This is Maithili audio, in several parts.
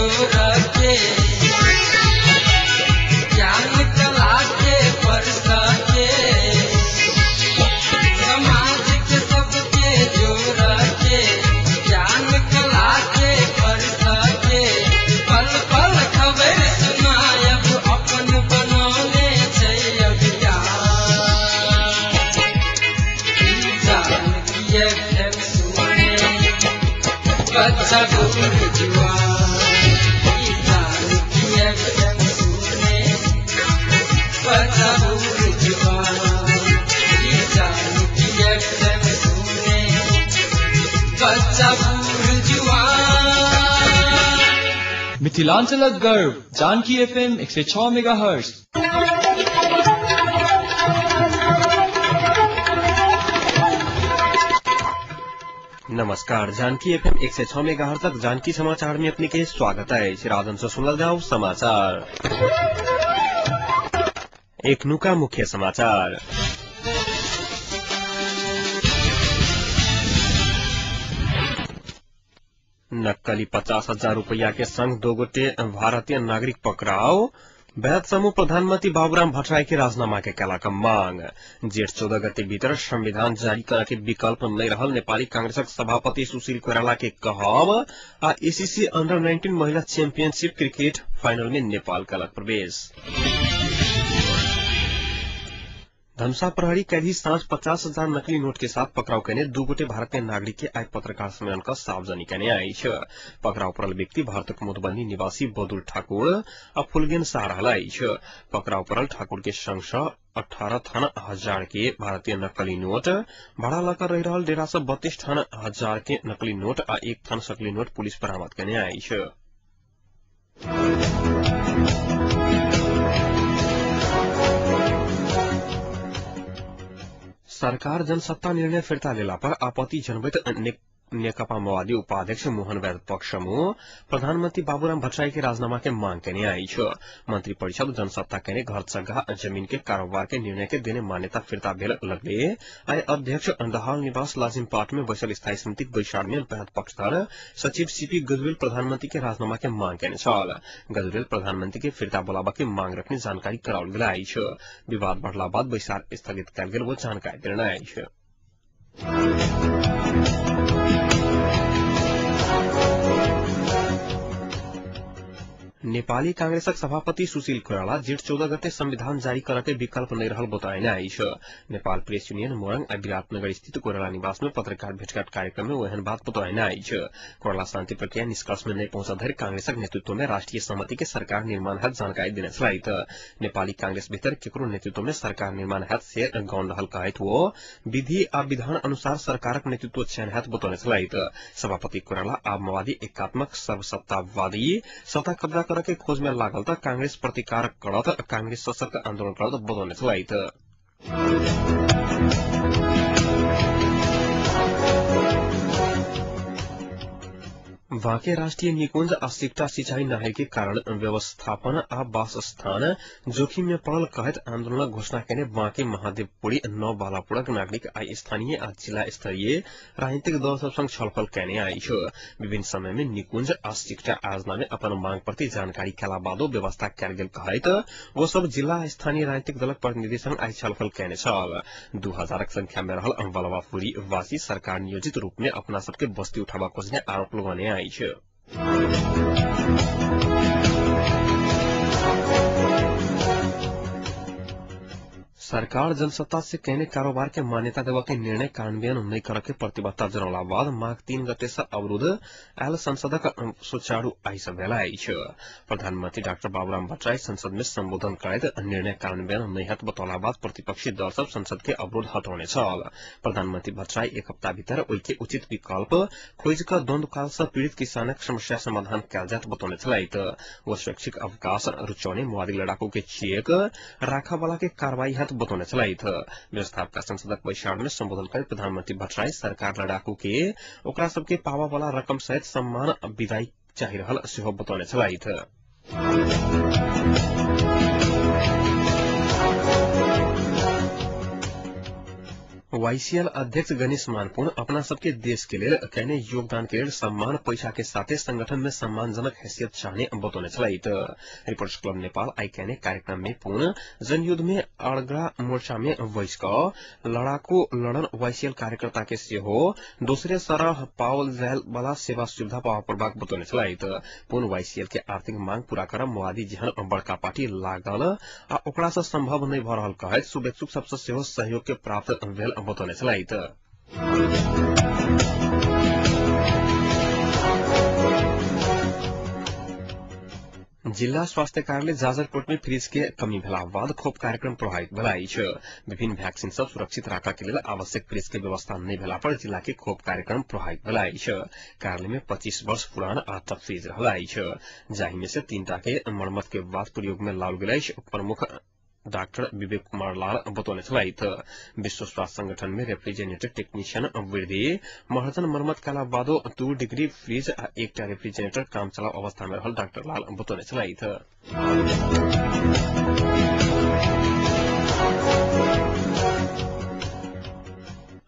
जोर के ज्ञान कला के परसा के समाज के सबके जोर के ज्ञान कला के परसा के पल पल खबर सुनायब अपन बनौने छै अभियान। जानकी एफएम सुने बच्चा बूढ़ जुआन, जानकी एफएम सुने बच्चा बूढ़ जुआन, जानकी एफएम सुने बच्चा बूढ़ जुआन। मिथिलांचलक गर्व जानकी एफएम 106 मेगाहर्ट्ज। नमस्कार, जानकी एफएम 106 मेगाहर्ट्ज तक जानकी समाचार में अपने के स्वागत है। राजन से सुनल जाओ समाचार। एकनुका मुख्य समाचार। नक्कली 50,000 रुपया के संग दो गोटे भारतीय नागरिक पकड़ाओ। वैद समूह प्रधानमंत्री बाबूराम भट्टराई के राजीनामा के कला मांग। जेठ 14 गते भीतर संविधान जारी करे के विकल्प नहीं रहल नेपाली कांग्रेसक सभापति सुशील कोइराला के कहब। आ एसीसी अंडर 19 महिला चैंपियनशिप क्रिकेट फाइनल में नेपाल कलक प्रवेश। धनुषा प्रहरी कैदी साँझ 50,000 नकली नोट के साथ पकड़ाव केने दू गोटे भारतीय नागरिक के आइ पत्रकार सम्मेलन क सार्वजनिक केने अछि। पकड़ाव पड़ल व्यक्ति भारतक मधुबनी निवासी बदुल ठाकुर आ फुलगेन शाह रहल अछि। पकड़ाव पड़ल ठाकुर के संग सँ 18 थान हजार के भारतीय नकली नोट, भाड़ा लकर रहि रहल डेरा सँ 32 थान हजार के नकली नोट आ 1 थान सकली नोट पुलिस बरामद केने अछि। सरकार जनसत्ता निर्णय फिर्ता लेला पर आपत्ति जनबैत नेकपा माओवादी उपाध्यक्ष मोहन वैद्य पक्ष समूह प्रधानमंत्री बाबूराम भट्टराई के राजीनामा के मांग केने अछि। मंत्री परिषद जनसत्ता केने घर जग्गा जमीन के कारोबार के निर्णय के देने मान्यता फिर्ता भेल लगले आइ अध्यक्ष दाहाल निवास लाजिमपाट में बैसल स्थायी समितिक बैसार में वैद्य पक्षधर सचिव सीपी गजुरेल प्रधानमंत्री के राजीनामा के मांग केने छल। गजुरेल प्रधानमंत्री के फिर्ता बोलाबा के मांग रखने जानकारी कराओल गेल अछि। विवाद बढ़ला बाद बैसार स्थगित कयल गेल वो जानकारी देने अछि। नेपाली कांग्रेसक सभापति सुशील कोइराला जेठ 14 गते संविधान जारी करे के विकल्प नहीं रहल बताएने अछि। नेपाल प्रेस यूनियन मोरंग आ विराटनगर स्थित कोइराला निवास में पत्रकार भेटघाट कार्यक्रम में ओहन बात बताएने अछि। कोइराला शांति प्रक्रिया निष्कर्ष में नहीं पहुंचा धरि कांग्रेसक नेतृत्व में राष्ट्रीय सहमति के सरकार निर्माण हैत जानकारी देने छलथि। नेपाली कांग्रेस भीतर केकरो नेतृत्व में सरकार निर्माण हैत से गौण रहल कहैत वो विधि आ विधान अनुसार सरकारक नेतृत्व चयन हैत बतौने छलथि। सभापति कोइराला आब माओवादी एकात्मक सर्वसत्तावादी सत्ता कब्जा करे के खोज में लागल त कांग्रेस प्रतिकार करत कांग्रेस सशक्त आंदोलन करत बतौने छलथि। बाँके राष्ट्रिय निकुंज आ सिक्टा सिंचाई नहर के कारण व्यवस्थापन आ वासस्थान जोखिम में पड़ल कहैत आंदोलनक घोषणा केने बाँके महादेवपुरी 9 बालापुरक नागरिक आइ स्थानीय आ जिला स्तरीय राजनीतिक दल सब संग छलफल केने अछि। विभिन्न समय में निकुंज आ सिक्टा आयोजना में अपन मांग प्रति जानकारी केला बादो व्यवस्था कयल गेल कहैत ओ सब जिला स्थानीय राजनीतिक दलक प्रतिनिधि संग आइ छलफल केने छल। 2000 संख्या में रहल बलवापुरी वासी सरकार नियोजित रूप में अपना सबके बस्ती उठाबा खोजने आरोप लगौने अछि। सरकार जनसत्ता से कहने कारोबार के मान्यता देवा के निर्णय कार्यान्वयन नहीं करे के प्रतिबद्धता जनौला बाद माघ 3 गते से अवरुद्ध आयल संसदक सुचारू आइ से भेल अछि। प्रधानमंत्री डाक्टर बाबूराम भट्टराई संसद में संबोधन करैत निर्णय कार्यान्वयन नहीं हैत बतौला बाद प्रतिपक्षी दल सब संसद के अवरोध हटौने छल। प्रधानमंत्री भट्टराई एक हप्ता भीतर ओहि के उचित विकल्प खोजि क द्वंद्वकाल से पीड़ित किसानक समस्या समाधान कयल जायत बतौने छलथि। ओ शैक्षिक अवकाश रुचौने माओवादी लड़ाकू के चेक राखऽ वाला के कार्रवाई हैत बतौने छलथि। व्यवस्थापिका संसदक बैसार में संबोधन करैत प्रधानमंत्री भट्टराई सरकार लड़ाकू के ओकरा सबके पाबऽ वाला रकम सहित सम्मान विदाई चाहि रहल सेहो बतौने छलथि। वाईसीएल अध्यक्ष गणेश मानपुन अपना सबके देश के लेल कयने योगदान के लेल सम्मान पैसा के साथे संगठन में सम्मानजनक हैसियत चाहने बतौने छलथि। रिपोर्टर्स क्लब नेपाल आइ कयने कार्यक्रम में पुन जनयुद्ध में अड़गड़ा मोर्चा में वैस क लड़ाकू लड़न वाईसीएल कार्यकर्ता के सेहो दोसरे सरह पाओल जाय वाला सेवा सुविधा पावा पड़बाक बतौने छलथि। पुन वाईसीएल के आर्थिक मांग पूरा करब माओवादी जेहन बड़का पार्टी लागल आ ओकरा से संभव नहि भ रहल कहैत शुभेच्छुक सबसे सेहो सहयोग के प्राप्त भेल बतौने छलथि। जिल्ला स्वास्थ्य कार्यालय जाजरकोट में फ्रिज के कमी भेला बाद खोप कार्यक्रम प्रभावित भेल अछि। विभिन्न वैक्सीन सब सुरक्षित राखऽ के लेल आवश्यक फ्रिज के व्यवस्था नहि भेला पर जिला के खोप कार्यक्रम प्रभावित भेल अछि। कार्यालय में 25 वर्ष पुरान 8 फ्रिज रहल अछि, जाहि में से 3टा के मरम्मत के बाद प्रयोग में लाओल गेल अछि। प्रमुख डाक्टर विवेक कुमार लाल बतौने छलथि। विश्व स्वास्थ्य संगठन में रेफ्रिजरेटर टेक्नीशियन वृद्धि महर्जन मरम्मत कयला बादो 2 डिग्री फ्रिज आ एकटा रेफ्रिजरेटर काम चलाव अवस्था में रहल डाक्टर लाल बतौने छलथि।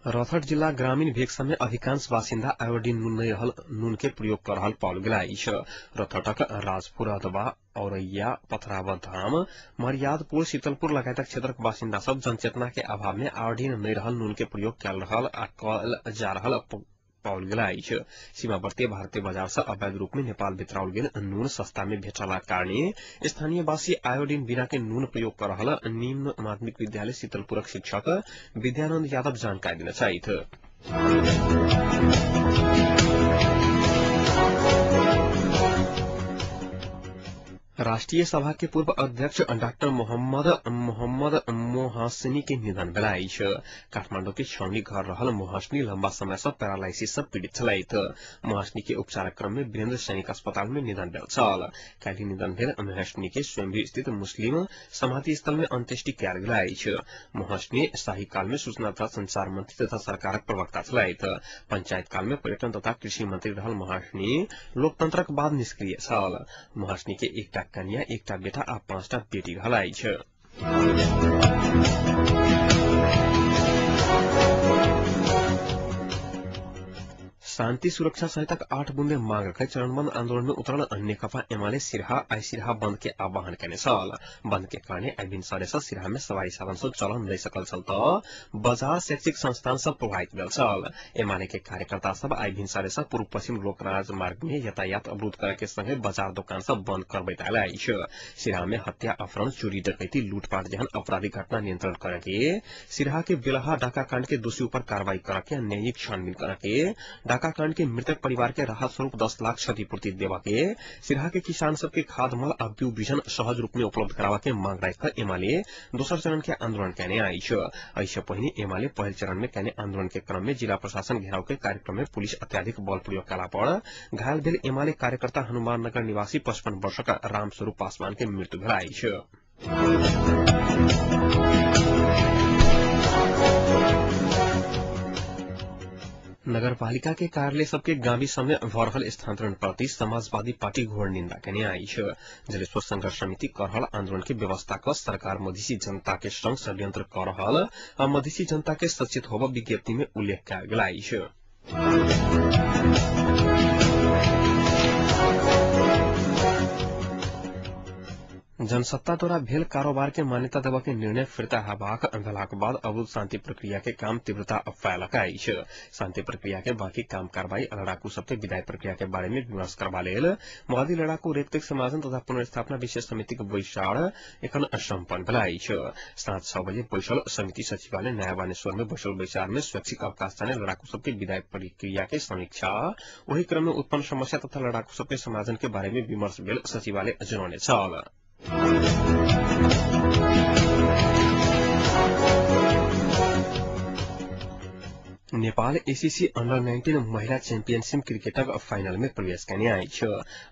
रौतहट जिला ग्रामीण भेग में अधिकांश बासिन्दा आयोडीन नून नहि रहल नून के प्रयोग कर रहल पाओल गेल अछि। रौतहटक राजपुर अथवा औरैया, पथरावा धाम, मर्यादपुर, शीतलपुर लगायतक क्षेत्रक बासिन्दा सब जनचेतना के अभाव में आयोडीन नहि रहल नून के प्रयोग कयल रहल आ कयल जा रहल पाओल गेल अछि। सीमावर्ती भारतीय बाजार से अवैध रूप में नेपाल भितराओल गेल नून सस्ता में भेटलाक कारणे स्थानीय वासी आयोडीन बिना के नून प्रयोग कर रहल निम्न माध्यमिक विद्यालय शीतलपुरक शिक्षक विद्यानंद यादव जानकारी देने छथि। राष्ट्रीय सभा के पूर्व अध्यक्ष डाक्टर मोहम्मद मोहम्मद मोहासिनी के निधन भेल अछि। काठमांडू के छावनी घर रहल मोहासिनी लंबा समय से पैरालिसिस से पीड़ित छलथि। मोहासिनी के उपचार क्रम में वीरेंद्र सैनिक अस्पताल में निधन भेल छल। काल्हि निधन भेल मोहासिनी के स्वयंभू स्थित मुस्लिम समाधि स्थल में अंत्येष्टि कयल गेल अछि। मोहासिनी शाही काल में सूचना तथा संचार मंत्री तथा सरकारक प्रवक्ता छलथि। पंचायत काल में पर्यटन तथा कृषि मंत्री रहल मोहासिनी लोकतंत्रक बाद निष्क्रिय छल। मोहासिनी के एकटा कन्या, एकटा बेटा आ 5टा बेटी रहल अछि। शान्ति सुरक्षा सहितक 8 बुंदे मांग रखै चरणबंद आंदोलन में उतरल नेकपा एमाले सिरहा आइ सिरहा बंद के आह्वान केने छल। बंद के कारणे आइ भिनसरे से सिरहा में सवारी साधन सब चलन नहि सकल छल त बाजार शैक्षिक संस्थान सब प्रभावित भेल छल। एमाले के कार्यकर्ता सब आइ भिनसरे से पूर्व पश्चिम लोकराज मार्ग में यातायात अवरुद्ध करे के संगे बाजार दोकान सब बंद करबैत आयल अछि। सिरहा में हत्या, अपहरण, चोरी, डकैती, लूटपाट जेहन आपराधिक घटना नियंत्रण करे के, सिरहा के बेलहा डाका कांड के दोषी ऊपर कार्रवाई करे के, न्यायिक छानबीन करे के, डाका कांड के मृतक परिवार के राहत स्वरूप 10 लाख क्षतिपूर्ति देवा के, सिरहा के किसान सबके खाद मल आ बीउ बिजन सहज रूप में उपलब्ध करावा के मांग राखि एमाले दोसर चरण के आंदोलन केने अछि। एहिसँ पहिने एमाले पहिल चरण में केने आंदोलन के क्रम में जिला प्रशासन घेराव के कार्यक्रम में पुलिस अत्याधिक बल प्रयोग कयला पर घायल भेल एमाले कार्यकर्ता हनुमान नगर निवासी 55 वर्षक रामस्वरूप पासवान के मृत्यु भेल अछि। नगरपालिका के कार्यालय सबके गामी समय भ रहल स्थानांतरण प्रति समाजवादी पार्टी घोर निंदा केने अछि। जलेश्वर संघर्ष समिति कर रहल आंदोलन के व्यवस्था क सरकार मधेसी जनता के संग षड्यंत्र कर रहल आ मधेसी जनता के सचेत होब विज्ञप्ति में उल्लेख कयल गेल अछि। जनसत्ता द्वारा भेल कारोबार के मान्यता देबऽ के निर्णय फिर्ता हेबाक भेलाक बाद अवरुद्ध शांति प्रक्रिया के काम तीव्रता फैलक अछि। शांति प्रक्रिया के बाकी काम कार्रवाई आ लड़ाकू सबके विदाई प्रक्रिया के बारे में विमर्श करबा लेल माओवादी लड़ाकू रेखदेख समाधान तथा पुनर्स्थापना विशेष समितिक बैसार एखन सम्पन्न भेल अछि। साँझ 6 बजे बैसल समिति सचिवालय नया बानेश्वर में बैसल बैसार में स्वैच्छिक अवकाश चाहने लड़ाकू सबके विदाई प्रक्रिया के समीक्षा, ओहि क्रम में उत्पन्न समस्या तथा लड़ाकू सबके समाधान के बारे में विमर्श भेल सचिवालय जनौने छल। नेपाल एसीसी अंडर 19 महिला चैंपियनशिप क्रिकेटक फाइनल में प्रवेश केने अछि।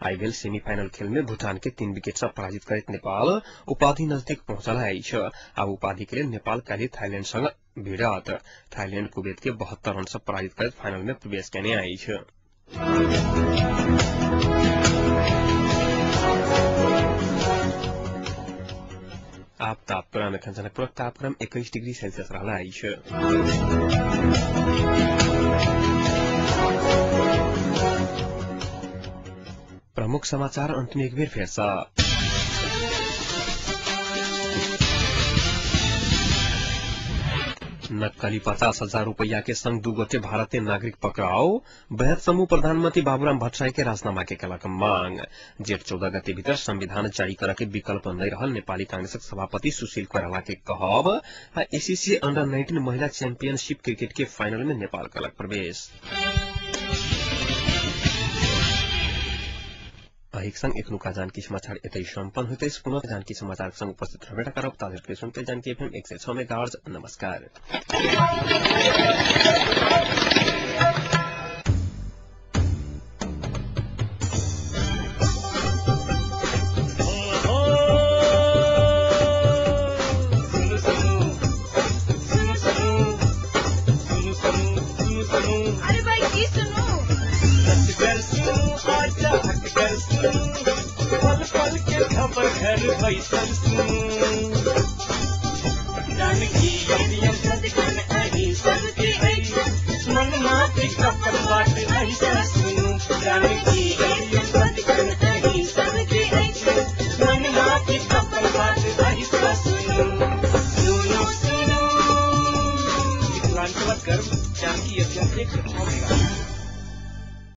आइ भेल सेमीफाइनल खेल में भूटान के 3 विकेट से पराजित करैत नेपाल उपाधि नजदीक पहुंचल अछि। आब उपाधि के लेल नेपाल काल्हि थाईलैंड संग भिड़त। थाईलैंड कुवैत के 72 रन से पराजित करैत फाइनल में प्रवेश केने अछि। आप तापमान तापक्रम। एखन जनकपुरक तापक्रम 21 डिग्री सेल्सियस रहल अछि। प्रमुख समाचार अंत में एक बेर फेर सँ। नक्कली 50,000 रुपया के संग 2 गोटे भारतीय नागरिक पकड़ाओ। बेहद समूह प्रधानमंत्री बाबूराम भट्टराई के राजीनामा के कलक मांग। जेठ 14 गते भीतर संविधान जारी करे के विकल्प नहीं रहल नेपाली कांग्रेसक सभापति सुशील कोइराला के कहब। एसीसी अंडर 19 महिला चैंपियनशिप क्रिकेट के फाइनल में नेपाल कलक प्रवेश। एक संग एखनुका जानकी समाचार एतै सम्पन्न होइत अछि। पुनः जानकी समाचार संग उपस्थित रहबे करब। ताधरि सुनते जानकी एफएम 106 मेगाहर्ट्ज। नमस्कार। अरे भाई की सुनू? पल पल के खबर घर बैसल सुनू, जानकी एफएम सदिखन अहीं सबके अछि, मन माफिक अपन बात अहीं।